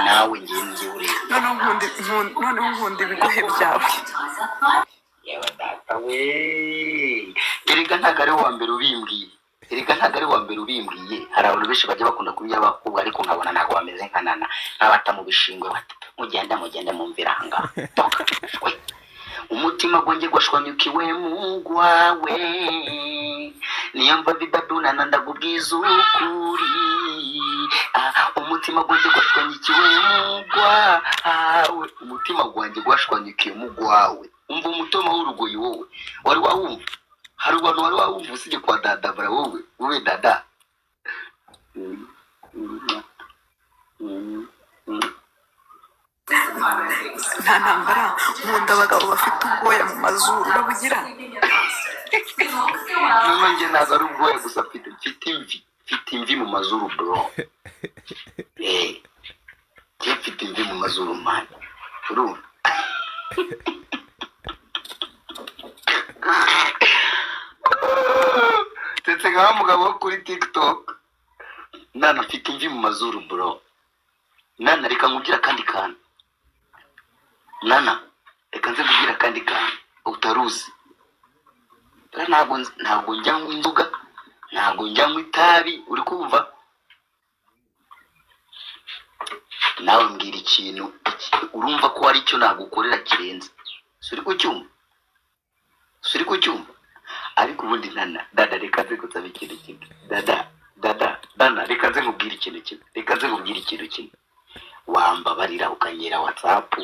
Nawe ngewe ngewe ureba. Noneho nkunda ibigohe byawe. Yewe data we, erega ntabwo ari uwa mbere ubimbwiye, erega ntabwo ari uwa mbere ubimbwiye. Hari abantu benshi bajya bakunda kubirya abakobwa, ariko nkabona ntabwo bameze nka Nana, nk'abata mu bishingwe bati mugende mugende mumvire aha ngaha. Toka we, umutima gwanjye gwashwanyukiwe mu gwawe, niyo mva bidadunana ndagubwiza ukuri. Ah, umutima gwanjye gwashwanyikiwe mu gwawe, umutima gwanjye gwashwanyikiwe mu gwawe. Umva umutima w'urugoyi wowe wari wawumva? Hari abantu wari wawumva usibye kwa dadabara? Wowe wowe dada. Mm, mm, mm, mm. Nta ntambara, nkunda abagabo bafite ubwoya mu mazuru, urabugira? Noneho njye ntabwo ari ubwoya gusa mfite, mfite imvi, mfite imvi mu mazuru bro. Eh, njye mfite imvi mu mazuru man, urumva? Ndetse nka wa mugabo wo kuri TikTok. Nana, mfite imvi mu mazuru bro. Nana, reka nkubwire akandi kantu. Nana, reka nze nkubwire akandi kantu utaruzi. Ntabwo njya nywa inzoga, ntabwo njya nywa itabi, uri kumva? Nawe mbwira ikintu urumva ko hari icyo nagukorera kirenze. Si uri kucyumva? Si uri kucyumva? Ariko ubundi Nana, dada, reka nze gusaba ikintu kimwe. Dada, dada, dana, reka nze nkubwire ikintu kimwe, reka nze nkubwire ikintu kimwe. Wambabarira ukanyera WhatsApp?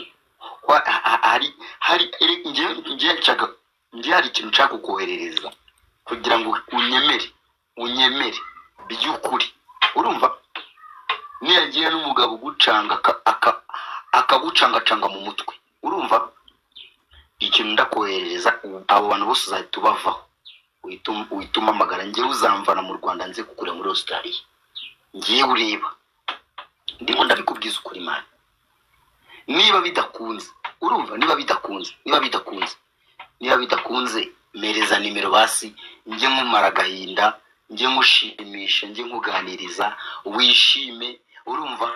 Hari njye nshaka, njye hari ikintu nshaka kukoherereza kugira ngo unyemere, unyemere by'ukuri, urumva? Niyagiye n'umugabo ugucanga akagucangacanga mu mutwe, urumva? Ikintu ndakoherereza, abo bantu bose uzahita ubavaho, uhita umpamagara. Njyewe uzamvana mu Rwanda nze kukura muri Australia. Ngewe ureba, ndimo ndabikubwiza ukuri man. Niba bidakunze, urumva, niba bidakunze, niba bidakunze, niba bidakunze, mpereza nimero basi njye nkumara agahinda, njye nkushimisha, njye nkuganiriza wishime, urumva?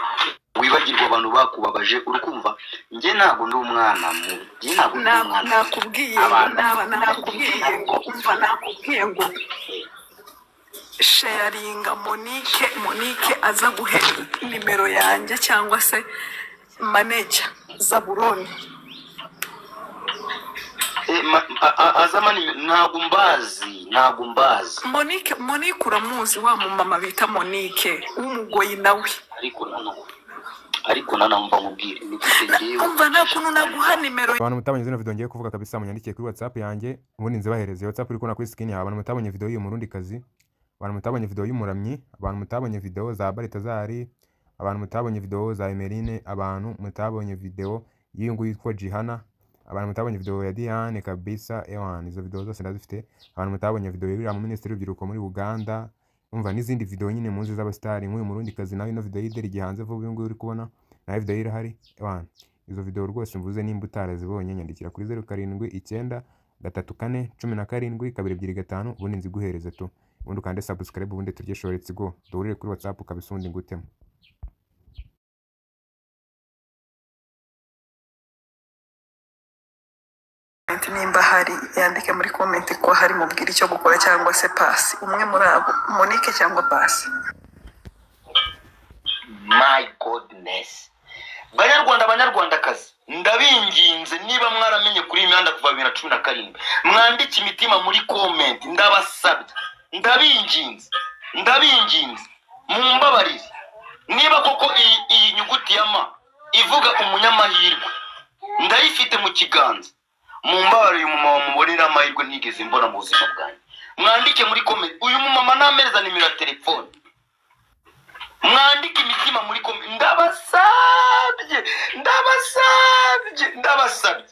Wibagirwa abantu bakubabaje, urikumva? Njye ntabwo ndi umwana mubi, njye ntabwo ndi umwana mubi. Nakubwiye ngo Abantu nakubwiye ngo umva, nakubwiye ngo sharinga Monique, Monique aza guhe nimero yanjye cyangwa se manager Zaburoni. Azama ntabwo mbazi, ntabwo mbazi. Monique, Monique uramuzi, wa mumama bita Monique w'umugoyi nawe. Ariko nana, mva nkubwire, ni gute ngewe Umva, nta kuntu naguha nimero. Abantu mutabonye zino video ngiye kuvuga kabisa, munyandikiye kuri WhatsApp yanjye, ubundi nzibahereze. WhatsApp uri kubona kuri screen yawe. Abantu mutabonye video y'uyu Murundikazi, abantu mutabonye video y'umuramyi, abantu mutabonye video za Baritazari, abantu mutabonye video za Emeline, abantu mutabonye video y'uyu nguyu yitwa Jihana, abantu mutabonye video ya Diane kabisa, ewan izo video zose ndazifite. Abantu mutabonye video y'uriya mu minisitiri w'urubyiruko muri Uganda, umva n'izindi video nyine muzi z'abasitari nk'uyu Murundikazi nawe, ino video y'ideri gihanze vuba uyu nguyu uri kubona nawe video ye irahari. Ewan izo video rwose mvuze, nimba utarazibonye, nyandikira kuri 0793417225, ubundi nziguhereze tu, ubundi ukande subscribe, ubundi turye show. Let's go, duhurire kuri WhatsApp kabisa, ubundi ngutemo. Nimba hari yandike muri comment ko hari, mubwire icyo gukora, cyangwa se pasi, umwe muri abo, Monique cyangwa pasi. My goodness, Banyarwanda, Banyarwandakazi, ndabinginze, niba mwaramenye kuri iyi mihanda kuva 2017, mwandike imitima muri comment. Ndabasabye, ndabinginze, ndabinginze, mumbabarire. Niba koko iyi nyuguti ya ma ivuga umunyamahirwe, ndayifite mu kiganza, mumbabarire, uyu mumama mubonere amahirwe ntigeze mbona mu buzima bwanjye. Mwandike muri comment, uyu mumama nampereza nimero ya telefone. Mwandike imitima muri comment, ndabasabye, ndabasabye, ndabasabye,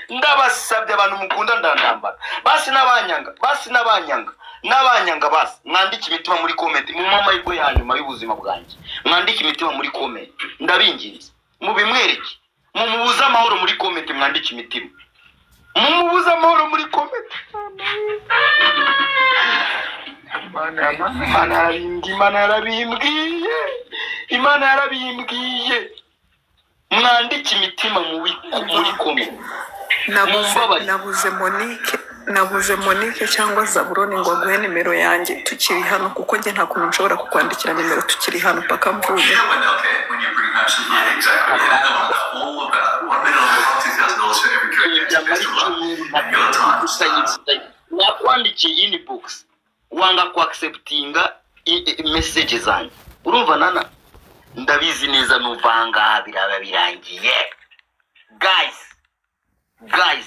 ndabasabye. Abantu mukunda ndandambara basi, n'abanyanga basi, n'abanyanga, n'abanyanga basi, mwandike imitima muri comment, mu amahirwe ya nyuma y'ubuzima bwanjye. Mwandike imitima muri comment, ndabinginze, mubimwereke, mumubuze amahoro muri comment. Mwandike imitima, mumubuze amahoro muri comment. Imana yarabimbwiye, Imana yarabimbwiye, Imana yarabimbwiye. Mwandike imitima muri comment. Nabuze Mumbabarire. Nabuze Monique, nabuze Monique cyangwa Zaburoni ngo aguhe nimero yanjye tukiri hano, kuko njye nta kuntu nshobora kukwandikira nimero tukiri hano paka mvuye. You know when they'll care when you bring home some money. Exactly. Yeah, no, all about $1 million, $2,000 for every correct answer. Byamara Best of luck. icyumweru. And your time. Nakwandikiye inbox, wanga kuacceptinga message zanjye. Urumva Nana, ndabizi neza, nuvanga biraba birangiye. Guys, guys,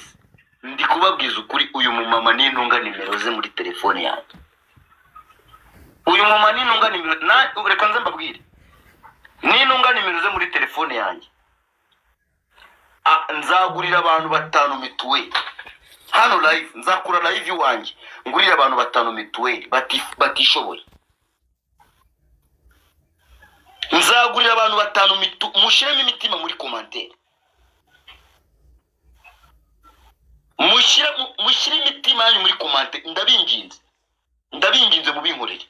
ndi kubabwiza ukuri, uyu mumama nintunga nimero ze muri telefone yanjye, uyu mumama nintunga nimero na, reka nze mbabwire, nintunga nimero ze muri telefone yanjye, nzagurira abantu batanu mituweli hano live. Nzakura live iwanjye ngurire abantu batanu mituweli batishoboye. Nzagurira abantu batanu mushyiremo imitima muri commentaire, mushyire imitima yanyu muri commentaire. Ndabinginze, ndabinginze, mubinkorere.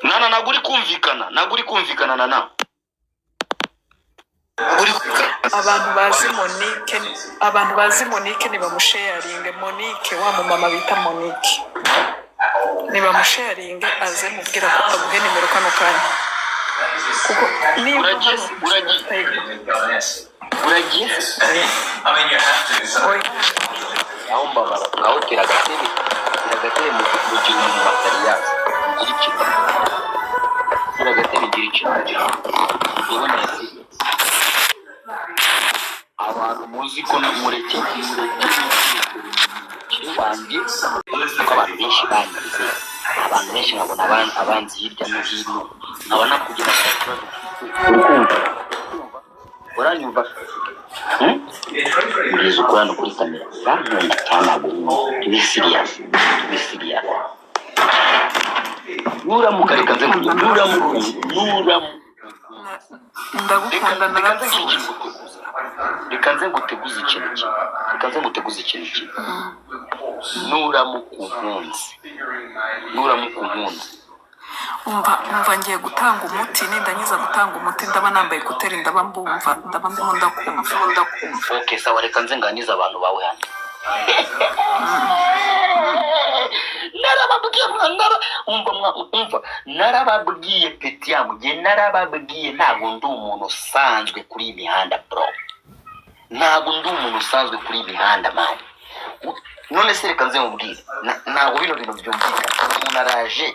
Nana, ntabwo uri kumvikana, ntabwo uri kumvikana. Nana, ntabwo uri kumvikana. Abantu bazi Monique, abantu bazi Monique, nibamusharinge Monique, wa mumama bita Monique, nibamusharinge aze mubwira ko aguhe nimero kano kanya, kuko niba Uragiye hano uragiye, uragiye. I mean, you have to. So. Oya. Aho mbabara ngaho, tera agatebe, tera agatebe mu gihe umuntu atari yaza. Gira ikintu, tera agatebe, gira ikintu. Ubona ese abantu muzi ko mureke, mureke wanjye, kuko abantu benshi bangize, abantu benshi nkabona abanzi hirya no hino, nkaba nakugira ikibazo. Urukumva, uranyumva? Hmm? Mbwiza ukuri hano kuri kamera, urankunda cyangwa ntabwo unkunda? Tube serious, tube serious. Nuramuka, reka nze nkubwire, nuramuka, nuramuka Ndagukunda. Reka nze Narapfuye. ngire ikintu nguteguza, reka nze nguteguze ikintu kimwe, reka nze nguteguze ikintu kimwe. Nuramuka unkunze, nuramuka unkunze. Umva, umva, ngiye gutanga umuti. Nindangiza gutanga umuti ndaba nambaye écouteurs, ndaba mbumva, ndaba ndimo ndakumva, ndakumva. Okay, sawa, reka nze nganize abantu bawe hano. Narababwiye umva umva, narababwiye peti yangu, njye narababwiye, ntabwo ndi umuntu usanzwe kuri iyi mihanda, bro. Ntabwo ndi umuntu usanzwe kuri iyi mihanda, man. None se reka nze mubwire, ntabwo bino bintu byumvikana. Umuntu araje,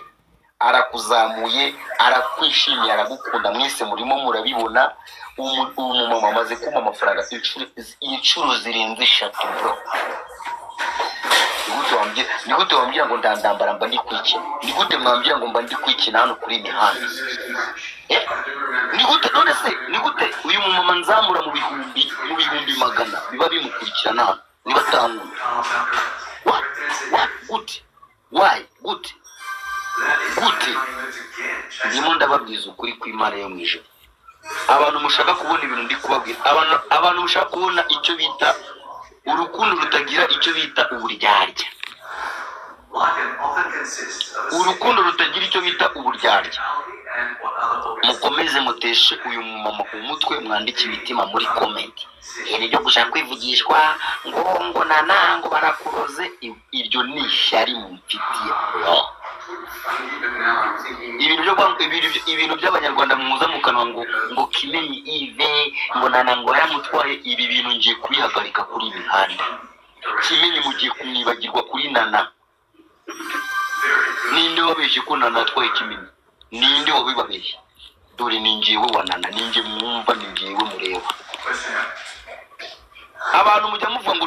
arakuzamuye, arakwishimiye, aragukunda, mwese murimo murabibona. Uwo mumama amaze kumpa amafaranga inshuro zirenze eshatu, bro. Ni gute wambwira ngo ndandambara mba ndi kwikina? Ni gute mwambwira ngo mba ndi kwikina hano kuri iyi mihanda? Eh? Ni gute? None se ni gute uyu mumama nzamura mu bihumbi magana biba bimukurikirana hano niba atankunda? What? What? Gute? Why? Gute? Gute? Ndimo ndababwiza ukuri kw'Imana yo mu ijuru. Abantu mushaka kubona ibintu ndi kubabwira, abantu mushaka kubona icyo bita urukundo rutagira icyo bita uburyarya, urukundo rutagira icyo bita uburyarya, mukomeze muteshe uyu mumama umutwe, mwandike imitima muri comment. Ibintu byo gushaka kwivugishwa ngo Nana ngo barakuroze, iryo ni ishyari mumfitiye, bro. Ibintu by'abanyarwanda muza mu kanwa ngo Kimenyi Yves, ngo Nana ngo yaramutwaye, ibi bintu ngiye kubihagarika kuri iyi mihanda. Kimenyi mugiye kumwibagirwa kuri Nana. Ninde wabeshye ko Nana atwaye Kimenyi? Ninde wabibabeshye? Dore ni njyewe wa Nana, ni njye mwumva, ni njyewe mureba. Abantu mujya muvuga ngo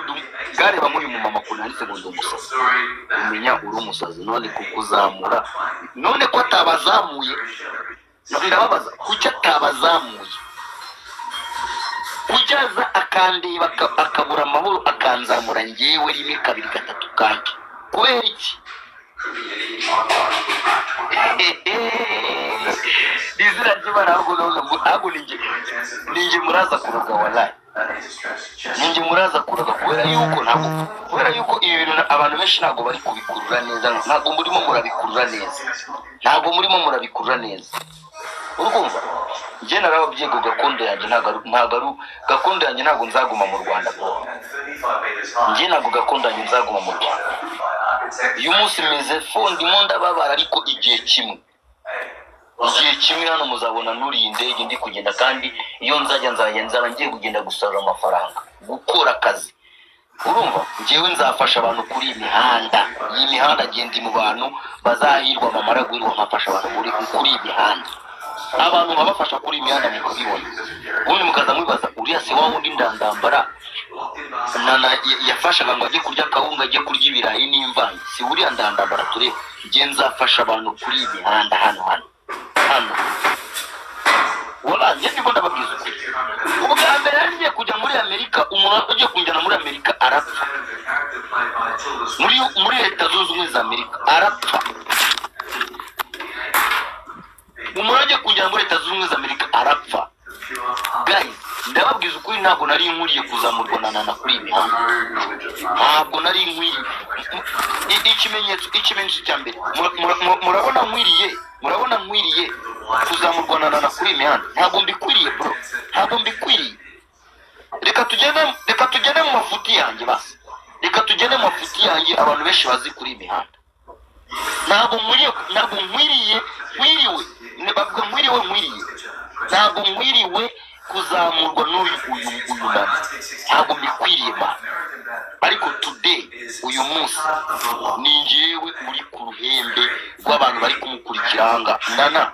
gare bamwe, uyu mumama ukuntu yanditse ngo ndi umusazi, umenya uri umusazi. None kukuzamura, none ko atabazamuye birababaza. Kuki atabazamuye? Kuki aza akandeba akabura amahoro, akanzamura njyewe rimwe, kabiri, gatatu? Kandi kubera iki? Ni izina ry'Imana, ahubwo ni njye muraza kuroga, wallahi ninjye muraza kuroga, kubera yuko ntabwo, kubera yuko ibi bintu abantu benshi ntabwo bari kubikurura neza. Ntabwo murimo murabikurura neza, ntabwo murimo murabikurura neza. Urumva? Njye narababwiye ngo gakondo yanjye ntabwo ari gakondo yanjye, ntabwo nzaguma mu Rwanda, bro. Njye ntabwo gakondo yanjye nzaguma mu Rwanda. Uyu munsi meze fo, ndimo ndababara, ariko igihe kimwe hano muzabona nuriye indege ndi kugenda. Kandi iyo nzajya, nzajya nzaba ngiye kugenda gusarura amafaranga, gukora akazi. Urumva, njyewe nzafasha abantu kuri iyi mihanda. Iyi mihanda ngenda mu bantu bazahirwa, bamara guhirwa nkafasha abantu kuri iyi mihanda, abantu nkabafasha kuri iyi mihanda, mukabibona. Ubundi mukaza mwibaza: uriya se wa wundi Ndandambara Nana yafashaga ngo ajye kurya akawunga, ajye kurya ibirayi n'imvange, si uriya Ndandambara tureba? Njye nzafasha abantu kuri iyi mihanda hano hano hano. Wala, njye ndimo ndababwiza ukuri. Ubwa mbere nari ngiye kujya muri Amerika, umuntu ugiye kunjyana muri Amerika arapfa, muri Leta Zunze Ubumwe za Amerika arapfa. Umuntu agiye kunjyana muri Leta Zunze Ubumwe za Amerika arapfa. Guys, ndababwiza ukuri, ntabwo nari nkwiriye kuzamurwa na Nana kuri iyi mihanda, ntabwo nari nkwiriye. Ikimenyetso cya mbere, murabona nkwiriye kuzamurwa na Nana kuri iyi mihanda? Ntabwo mbikwiriye, bro, ntabwo mbikwiriye. Reka tugende mu mafuti yanjye basi, reka tugende mu mafuti yanjye abantu benshi bazi kuri iyi mihanda. Ntabwo nkwiriye, ntabwo nkwiriye, nkwiriwe, bavuga nkwiriwe, nkwiriye, ntabwo nkwiriwe kuzamurwa n'uyu uyu uyu Nana, ntabwo mbikwiriye ma. Ariko today, uyu munsi, ni njyewe uri ku ruhembe rw'abantu bari kumukurikira nga Nana.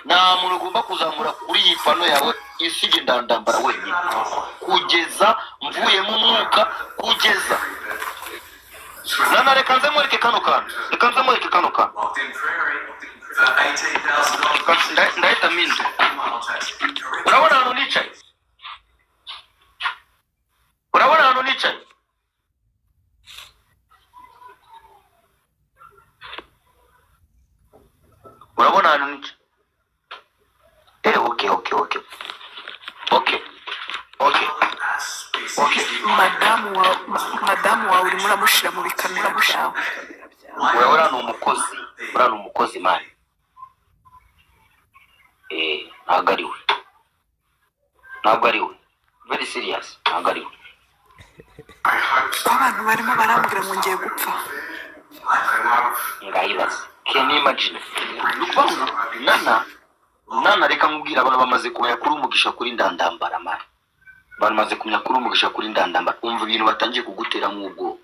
Nta muntu ugomba kuzamura kuri iyi pano yawe isige Ndandambara wenyine, kugeza mvuyemo umwuka, kugeza Nana. Reka nze mwereke kano kantu, reka nze mwereke kano kantu. Ndahita mpindura. Urabona ahantu nicaye? Urabona ahantu nicaye? Urabona ahantu nicaye? Okay. Madamu wawe urimo uramushyira mu bikamera byawe. Urabona ni umukozi, uriya ni umukozi man. Ntabwo ari we, ntabwo ari we, very serious, ntabwo ari we. Ko abantu barimo barambwira ngo ngiye gupfa? Ngayibaze, can you imagine? Ni ukuvuga ngo Nana, reka nkubwire, abantu bamaze kumenya kuri umugisha kuri Ndandambara man. Bamaze kumenya kuri umugisha kuri Ndandambara. Umva ibintu batangiye kuguteramo ubwoba,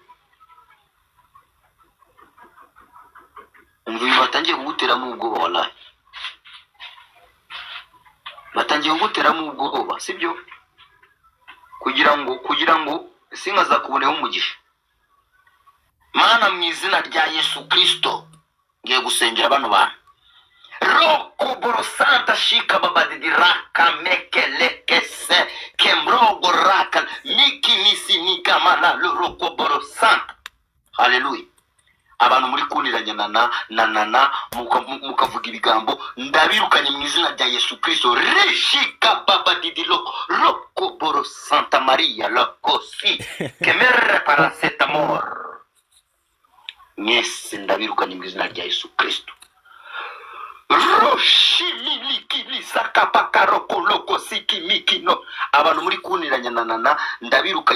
umva ibintu batangiye kuguteramo ubwoba. Wallahi, batangiye kuguteramo ubwoba, sibyo? Kugira ngo sinkazakuboneho umugisha. Mana, mu izina rya Yesu Kristo, ngiye gusengera bano bantu. Rokoborosanta shika babadidiraka mekelekese kembrogo raka miki nisi nikamana rokoborosanta. Haleluya! Abantu muri kuniranya na Nana, mukavuga ibigambo, ndabirukanye mu izina rya Yesu Kristo. Rishika babadidilo rokoboro santa maria lokosi kemere paracetamol. Mwese ndabirukanye mu izina rya Yesu Kristo. Roshimilikilisaakapakarokolokosikimikino. Abantu muri kuniranya na Nana, ndabiruka.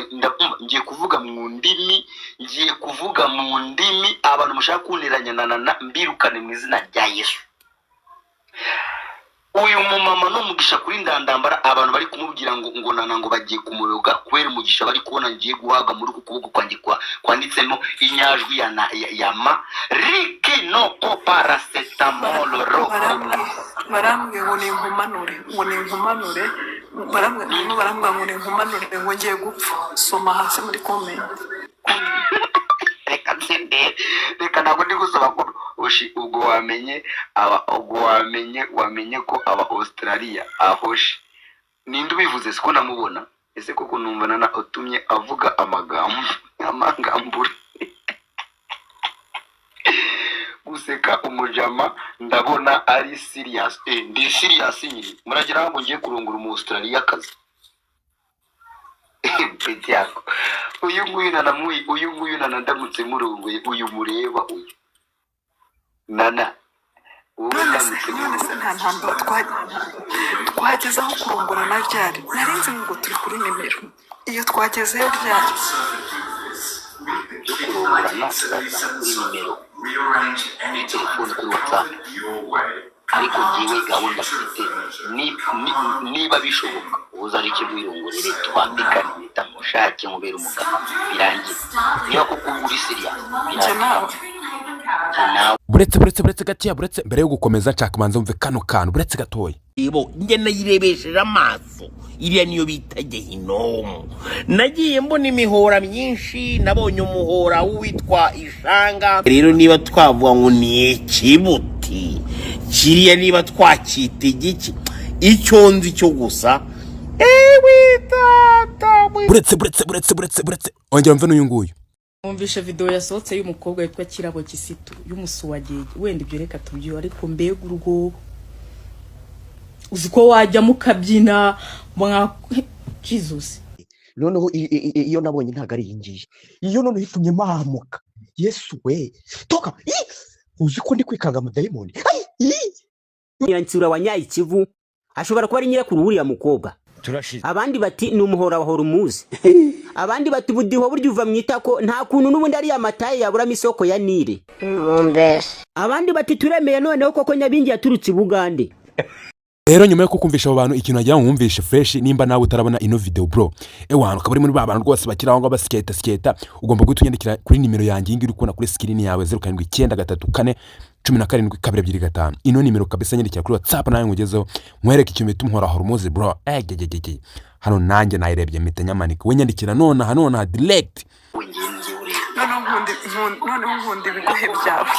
Ngiye kuvuga mu ndimi, ngiye kuvuga mu ndimi. Abantu mushaka kuniranya na Nana, mbirukane mu izina rya Yesu. Uyu mumama ni umugisha kuri Ndandambara. Abantu bari kumubwira ngo Nana ngo bagiye kumuroga kubera umugisha bari kubona ngiye guhabwa muri uku kuboko kwanjye kwanditsemo inyajwi ya, na, ya ma riki noko paracetamol roko. Barambwiye ngo ninkumanure, ngo ninkumanure. Barambwiye, barimo barambwira ngo ninkumanure, ngo ngiye gupfa. Soma hasi muri comment. Reka nsende, reka, ntabwo ndi gusaba ko oshi. Ubwo wamenye aba, ubwo wamenye ko aba Australia ahoshi. Ninde ubivuze? Siko namubona. Ese koko numva Nana utumye avuga amagambo amagambure guseka umujama, ndabona ari serious. Ndi serious nyine. Muragira ngo ngiye kurongora umu Australia kazi? Peti yako uyu nguyu Nana, uyu nguyu Nana, ndamutse murongoye uyu mureba uyu Nana. Wowe None se utambitse none se nta ntambara twageze aho kurongorana ryari? Nari nzi ngo turi kuri nimero iyo twagezeyo ryari? Byo kurongorana tuzabivana kuri nimero, kuri telefone, kuri WhatsApp. Ariko njyewe gahunda mfite niba bishoboka uzareke wirongorere, twambikane impeta, mushake mubere umugabo, birangire. Niba koko uri serious, Njye birangire. nawe. Njye nawe. Buretse, buretse, buretse gatoya, buretse. Mbere yo gukomeza, nshaka kubanza wumve kano kantu, buretse gatoya. Ibo njye nayirebesheje amaso, iriya niyo bita gehinomu. Nagiye mbona imihora myinshi, nabonye umuhora w'uwitwa Ishanga. Rero niba twavuga ngo ni ikibuti kiriya, niba twacyita igiki, icyo nzi cyo gusa, ewe tata we. Buretse, buretse, buretse, buretse, buretse, ongera mve n'uyu nguyu. Mwumvishe video yasohotse y'umukobwa witwa Kirabo Kisitu y'umusuwagege. Wenda ibyo reka tubyo, ariko mbega urwobo! Uzi ko wajya mukabyina mwa Jesus! Noneho iyo nabonye ntabwo ari iyi ngiyi. Iyo noneho itumye mpahamuka. Yesu we, toka! Ih! Uzi ko ndi kwikanga amadayimoni? Ai! Ih! Nyiransura wa Nyayikivu ashobora kuba ari nyirakuru w'uriya mukobwa. Abandi bati ni umuhora wa Horumuzi, abandi bati ubudiho burya uva mu itako, nta kuntu n'ubundi ariya mataye yaburamo isoko ya Nile. Abandi bati turemeye noneho koko Nyabingi yaturutse i Bugande. Rero nyuma yo kukumvisha abo bantu, ikintu wagira ngo wumvishe fresh, nimba nawe utarabona ino video, bro, ewana ukaba uri muri ba bantu rwose bakiri aho ngaho basiketa siketa, ugomba guhita unyandikira kuri nimero yanjye iyi ngiyi uri kubona kuri screen yawe, 0793417225. Ino nimero kabisa, nyandikira kuri WhatsApp nawe nkugezeho, nkwereke ikintu bita umuhora Horumuzi, bro. Egegegege, hano nanjye nayirebye mpita nyamanika. We nyandikira nonaha, nonaha direct. We, njyewe njyewe ureba. Noneho nkunda ibigohe byawe.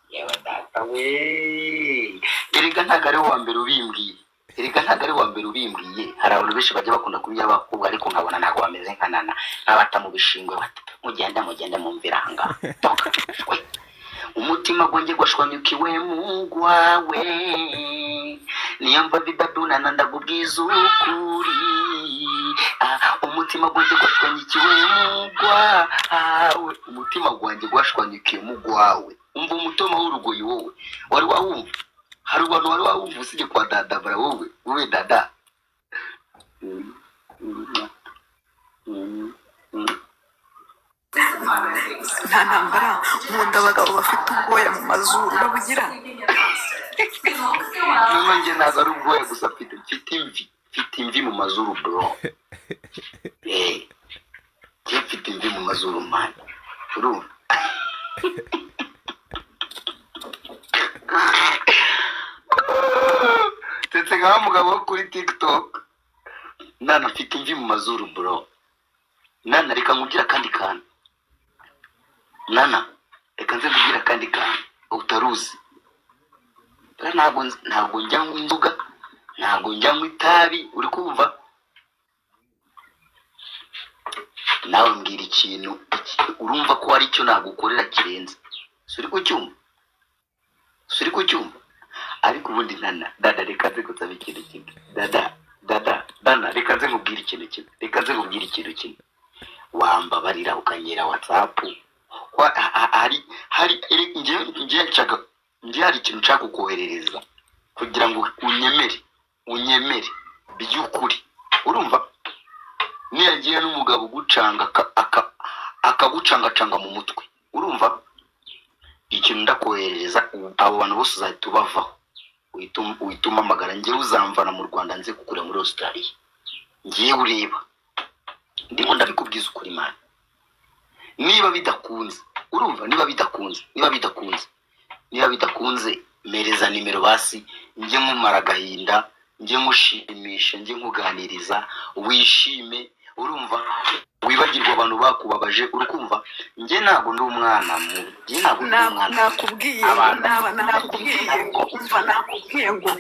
Yewe data we, erega ntabwo ari uwa mbere ubimbwiye, erega ntabwo ari uwa mbere ubimbwiye. Hari abantu benshi bajya bakunda kubya abakobwa, ariko nkabona ntabwo bameze nka Nana, nk'abata mu bishingwe bati mugende, mugende, mumvira ahangaha. Toka we, umutima gwanjye gwashwanyukiwe mu gwawe, niyo mva bidadunana. Ndakubwiza ukuri, umutima gwanjye gwashwanyikiwe mu gwawe, umutima gwanjye gwashwanyikiwe mu gwawe. Umva umutoma w'urugoyi, wowe wari wawumva? Hari abantu wari wawumva usibye kwa dada? Bara wowe, wowe dada. Nta ntambara, nkunda abagabo bafite ubwoya mu mazuru. Urabugira? Noneho njye ntabwo ari ubwoya gusa mfite, mfite imvi, mfite imvi mu mazuru, bro. Njye mfite imvi mu mazuru, man, urumva? Ndetse nka mugabo wo kuri TikTok. Nana, mfite imvi mu mazuru, bro. Nana, reka nkubwire akandi kantu. Nana, reka nze nkubwire akandi kantu utaruzi. Ntabwo njya nywa inzoga, ntabwo njya nywa itabi, uri kumva? Nawe mbwira ikintu urumva ko hari icyo nagukorera kirenze. Si uri kucyumva? Si uri kucyumva? Ariko ubundi Nana, dada, reka nze gusaba ikintu kimwe. Dada, dada, dana, reka nze nkubwire ikintu kimwe, reka nze nkubwire ikintu kimwe. Wambabarira ukanyera WhatsApp? Hari njye nshaka, njye hari ikintu nshaka kukoherereza kugira ngo unyemere, unyemere by'ukuri, urumva? Niyagiye n'umugabo ugucanga akagucangacanga mu mutwe, urumva? Ikintu ndakoherereza, abo bantu bose uzahita ubavaho, uhita umpamagara. Njyewe uzamvana mu Rwanda nze kukura muri Australia. Ngiye ureba, ndimo ndabikubwiza ukuri, man. Niba bidakunze, urumva, niba bidakunze, niba bidakunze, niba bidakunze, mpereza nimero basi njye nkumara agahinda, njye nkushimisha, njye nkuganiriza wishime, urumva? Wibagirwa abantu bakubabaje, uri kumva? Njye ntabwo ndi umwana mubi, njye ntabwo ndi umwana mubi. Nakubwiye Abantu naba nakubwiye ngo, umva, nakubwiye ngo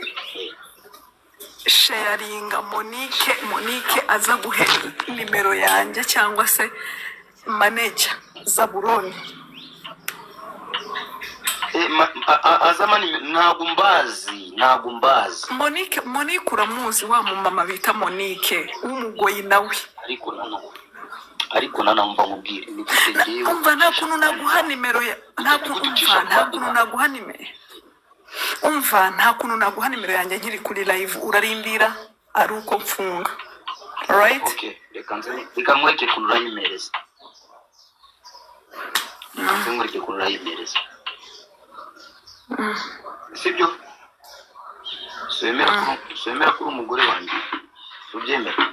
sharinga Monique, Monique aza guhe nimero yanjye cyangwa se manager Zaburoni. Azama ntabwo mbazi, ntabwo mbazi. Monique, Monique uramuzi, wa mumama bita Monique w'umugoyi nawe. Ariko nana, mva nkubwire, ni gute ngewe Umva, nta kuntu naguha nimero ya nta ni kuntu gute umva ucisha mu nta bandi kuntu bantu? Naguha nimero. Umva, nta kuntu naguha nimero yanjye nkiri kuri live. Urarindira ari uko mfunga, right? Okay, reka nze, reka nkwereke ukuntu urayimereza. Reka nze nkwereke ukuntu urayimereza, sibyo? Semera ko uri umugore wanjye, ubyemera?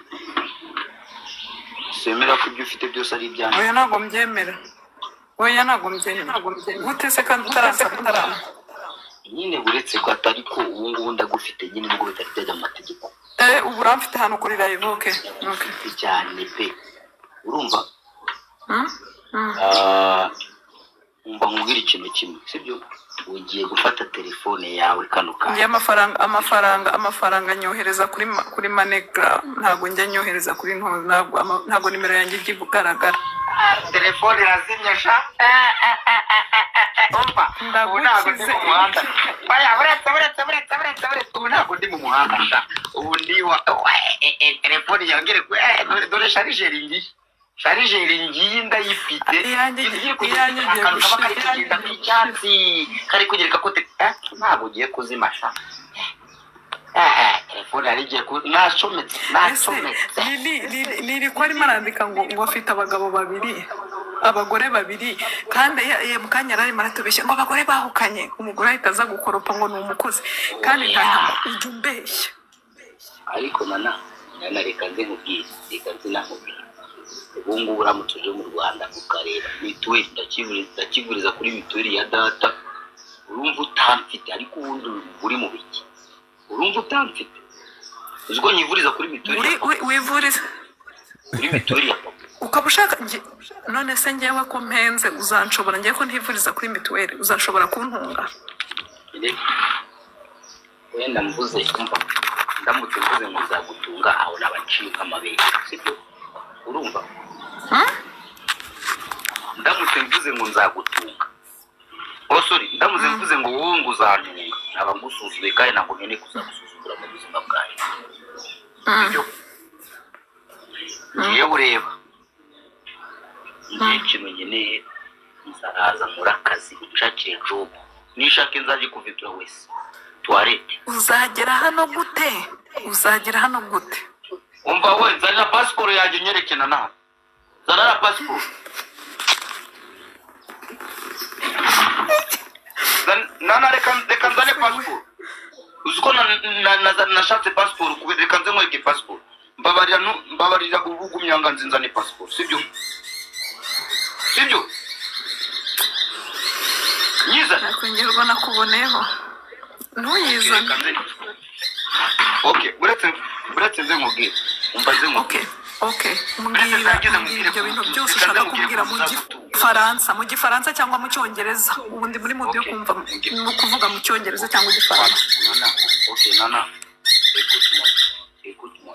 Semera ko ibyo ufite byose ari ibyanjye. Oya, ntabwo mbyemera. Oya, ntabwo mbyemera. Gute se kandi utaransaba utarama? Nyine uretse ko atari ko ubu ngubu ndagufite nyine, nubwo bitari byajya mu mategeko. Eh, ubu uramfite hano kuri live. Okay. Cyane pe, urumva? Mm? Mm. Ah, umva nkubwire ikintu kimwe, sibyo? Ugiye gufata telefone yawe kano Njye kanya. amafaranga nyohereza kuri MoneyGram. Ntabwo njya nyohereza kuri nto, ntabwo nimero yanjye ijya igaragara. Telefone irazimye sha. Umva, ubu ntabwo ndi Ndagukize. mu muhanda. Oya, buretse, buretse, buretse, buretse, buretse, ubu ntabwo ndi mu muhanda sha. Ubu ndi wa telefone yongere dore chargeur ngiyi, chargeur ngiyi, ndayifite. Iyanjye Igiye kugenda iyanjye igiye akantu kaba kari gushira. kugenda k'icyatsi kari kugereka ko ntabwo ugiye kuzima sha. Telefone yari igiye ku nacometse. Ese Nacometse. Lili ko arimo arandika ngo afite abagabo babiri, abagore babiri, kandi mu kanya yari arimo aratubeshya ngo abagore bahukanye, umugore ahita aza gukoropa ngo ni umukozi, kandi nta ntama ujya umbeshya. Ariko nana, reka nze nkubwire, reka nze nakubwire. Ubu ngubu uramutse uje mu Rwanda ukareba mituweli, ndakivuriza kuri mituweli ya data. Urumva utamfite? Ariko ubundi uri mu biki? Urumva utamfite? Uzi ko nyivuriza kuri mituweli Uri ya papa? Wivuriza Kuri mituweli ya papa. Ukaba ushaka none se ngewe ko mpenze, uzanshobora? Ngewe ko ntivuriza kuri mituweli, uzashobora kuntunga? Wenda mvuze, umva, ndamutse mvuze ngo nzagutunga, aho naba nciye nk'amabere, sibyo? Urumva? Hmm? Ndamutse mvuze ngo nzagutunga, oh sorry, ndamutse mvuze ngo wowe ngo uzantunga, naba ngusuzuye, kandi ntabwo nkeneye kuzagusuzugura mu buzima bwanjye, sibyo? Ngiye ureba, ngiye ikintu nkeneye, nzaza nkore akazi, unshakire job, nishaka nzajye kuvitura wese toilette. Uzagera hano gute? Uzagera hano gute? Umva we, nzanira pasiporo yanjye nyerekena nawe, nzanira pasiporo. Nana, reka nzane pasiporo. Uzi ko nashatse pasiporo kubera, reka nze nkwereke pasiporo. Mbabarira, mbabarira, ubu ugumyanga nzi nzane pasiporo, sibyo? Sibyo? Nyizane. Ariko ngewe ubwo nakuboneyeho, ntuyizane. Reka nze, okay, uretse nze nkubwire, umva, nze Okay. nkubwire. Okay, Uretse mbwira. ndangize Mbwira nkubwire ibyo bintu byose reka nze ushaka nkubwire kumbwira mu uzagutunga. Gifaransa, mu Gifaransa cyangwa mu Cyongereza. Ubu ndi muri mood yo Okay. kumva mu kuvuga mu Cyongereza cyangwa Igifaransa. Nana, ok, Nana, écoute-moi, écoute-moi.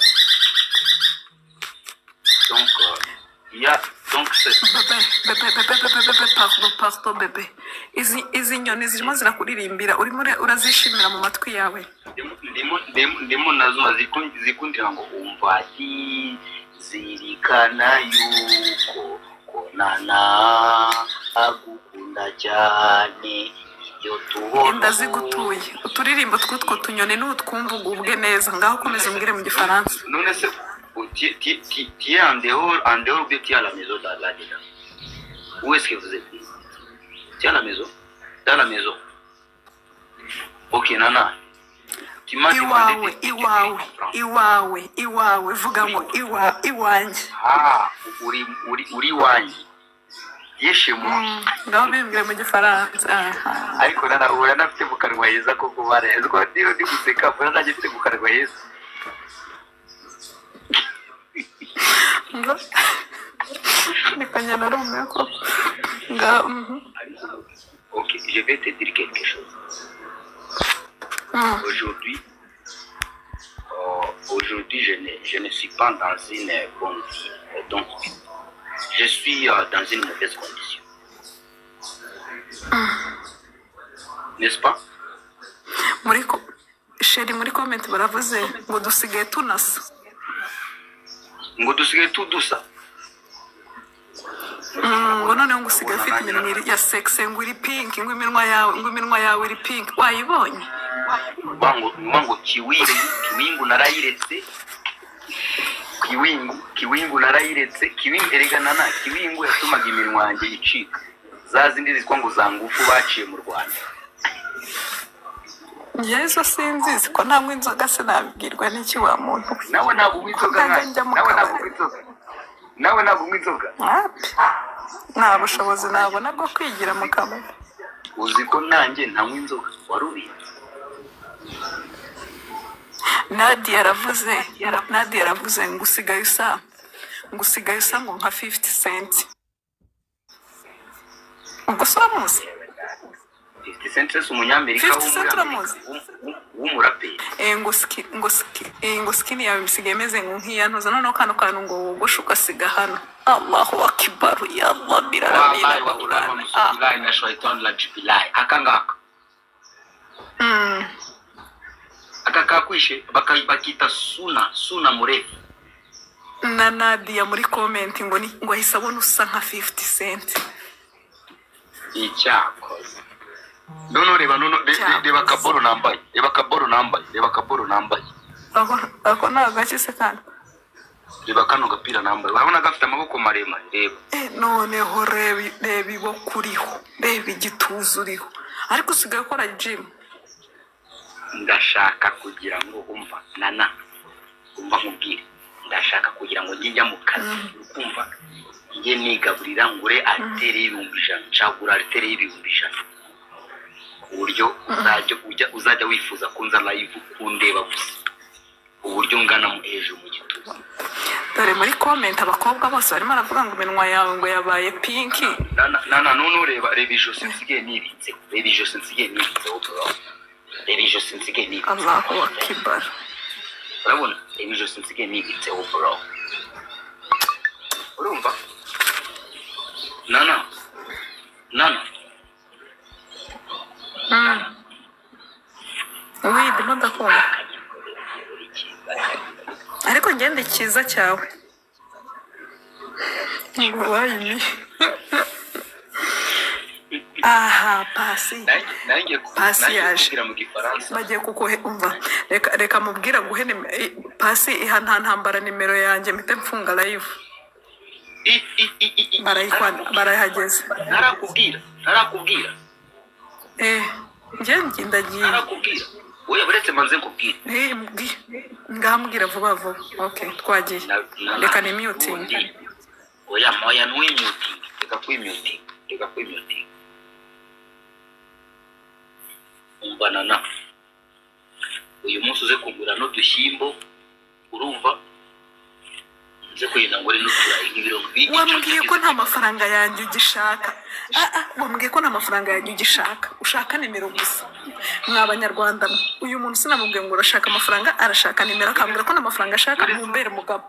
Donc, il y a, donc c'est, Bébé, bébé, bébé, bébé, bébé, pardon, pardon, bébé. Izi nyoni zirimo zirakuririmbira, urimo urazishimira mu matwi yawe? Ndimo nazo zikundira ngo umva ati zirikana yuko ko Nana agukunda cyane, ibyo tubona. Ndazigutuye. Uturirimbo tw'utwo tunyoni n'utwumva ugubwe neza. Ngaho komeza umbwire mu Gifaransa. None se tu es en dehors ou bien tu es à la maison là, là dedans? Où est-ce que vous êtes? Tu es à la maison? Dans la maison. Ok, Nana. Tu m'as demandé Iwawe. de Iwawe. t'écrire en français. Iwawe, iwawe, vuga ngo iwanjye. Ah, uri iwanjye. Ye chez moi. Ngaho bimbwire mu Gifaransa. Aha. Ariko Nana, uranafite mu kanwa heza koko bara. Uzi ko niyo ndi guseka, mbona nanjye mfite mu kanwa heza. Ngo reka njye narumiwe koko. Ngaho. Ok, je vais te dire quelque chose. Aujourd'hui, je ne suis pas dans une bonne vie. Donc, je suis dans une mauvaise condition. N'est-ce pas? Muri ko chéri, muri comment baravuze ngo dusigaye tunasa. Ngo dusigaye tudusa. Ngo noneho ngo usigaye ufite iminwa ya sexy, ngo iri pink, ngo iminwa yawe iri pink, wayibonye? Ngo kiwingu, kiwingu narayiretse, kiwingu, kiwingu narayiretse. Kiwingu erega nana, kiwingu yatumaga iminwa yanjye icika, za zindi zitwa ngo za ngufu baciye mu Rwanda. Yesu, sinzizi ko ntanywa inzoga, sinabibwirwa n'iki wa muntu we? Nawe ntabwo unywa Ko inzoga? ntajya njya mu Nawe ntabwo kabari. unywa inzoga? Nawe ntabwo unywa inzoga? Wapi, nta bushobozi nabona bwo kwigira mu kabari. Uzi ko nanjye ntanywa inzoga? Wari ubizi? Nadia yaravuze ngo usigaye usa ngo nka 50 Cent. Ubwo se uramuzi? 50 Cent si umunyamerika? 50 Wo muri Cent Amerika. Uramuzi? W'umuraperi. Ngo skin yawe isigaye imeze ngo nk'iyantuza. Noneho kano kantu ngo wogoshe ugasiga hano. Allahu akibaru, ya Allah, biraramira. Wallahi wakibarwa musubilahi na shaitan la jubilahi, aka ngaka. Aka kakwishe bakita suna suna murefu. Na Nadia muri comment ngo ahise abona usa nka 50 Cent. Icyakoze noneho reba, noneho reba akaboro nambaye, reba akaboro nambaye, reba akaboro nambaye. Ako ni agaki se kandi? Reba kano gapira nambaye, urabona gafite amaboko maremare, reba. Noneho reba, reba iboko uriho, reba igituza uriho. Ariko usigaye ukora gym? Ndashaka kugira ngo, umva nana, umva nkubwire, ndashaka kugira ngo njye njya mu kazi, ukumva, njye nigaburira, ngure haltères y'100,000, nshagura haltères y'100,000, ku buryo uzajya wifuza kunza live kundeba gusa uburyo ngana hejuru mu gituza. Dore muri comment abakobwa bose barimo baravuga ngo iminwa yawe ngo yabaye pink. Nana, nana, none reba, reba ijosi nsigaye nibitseho, reba ijosi nsigaye nibitseho bro, reba ijosi nsigaye nibitseho. Allahu akibar. Urabona, reba ijosi nsigaye nibitseho bro, urumva nana, nana? Oui, ndimo ndakunda, ariko ngende icyiza cyawe ngo wayimi aha pasi. Nanjye Pasi nanjye yaje. kubwira mu Gifaransa. Bagiye kukuhe. Umva, reka mubwira guhe pasi iha nta ntambara nimero yanjye, mpite mfunga live. I- Barayihageze. Ntarakubwira, ntarakubwira. Njye ndagiye. Ntarakubwira, oya, buretse manze nkubwire. Ngambwira vuba vuba. Okay, twagiye. Reka ni muting. Oya, moya, ntiwimyutinge, reka kwimyutinga, reka kwimyutinga. Umva nana, uyu munsi uze kugura n'udushyimbo, urumva, uze kugenda ngure n'uturayi nk'ibiro. Wambwiye ko nta mafaranga yanjye ugishaka. Wambwiye ko nta mafaranga yanjye ugishaka, ushaka nimero gusa. Mwa Banyarwanda mwe, uyu muntu sinamubwiye ngo urashaka amafaranga, arashaka nimero, akambwira ko nta mafaranga ashaka. Mumbere mugabo.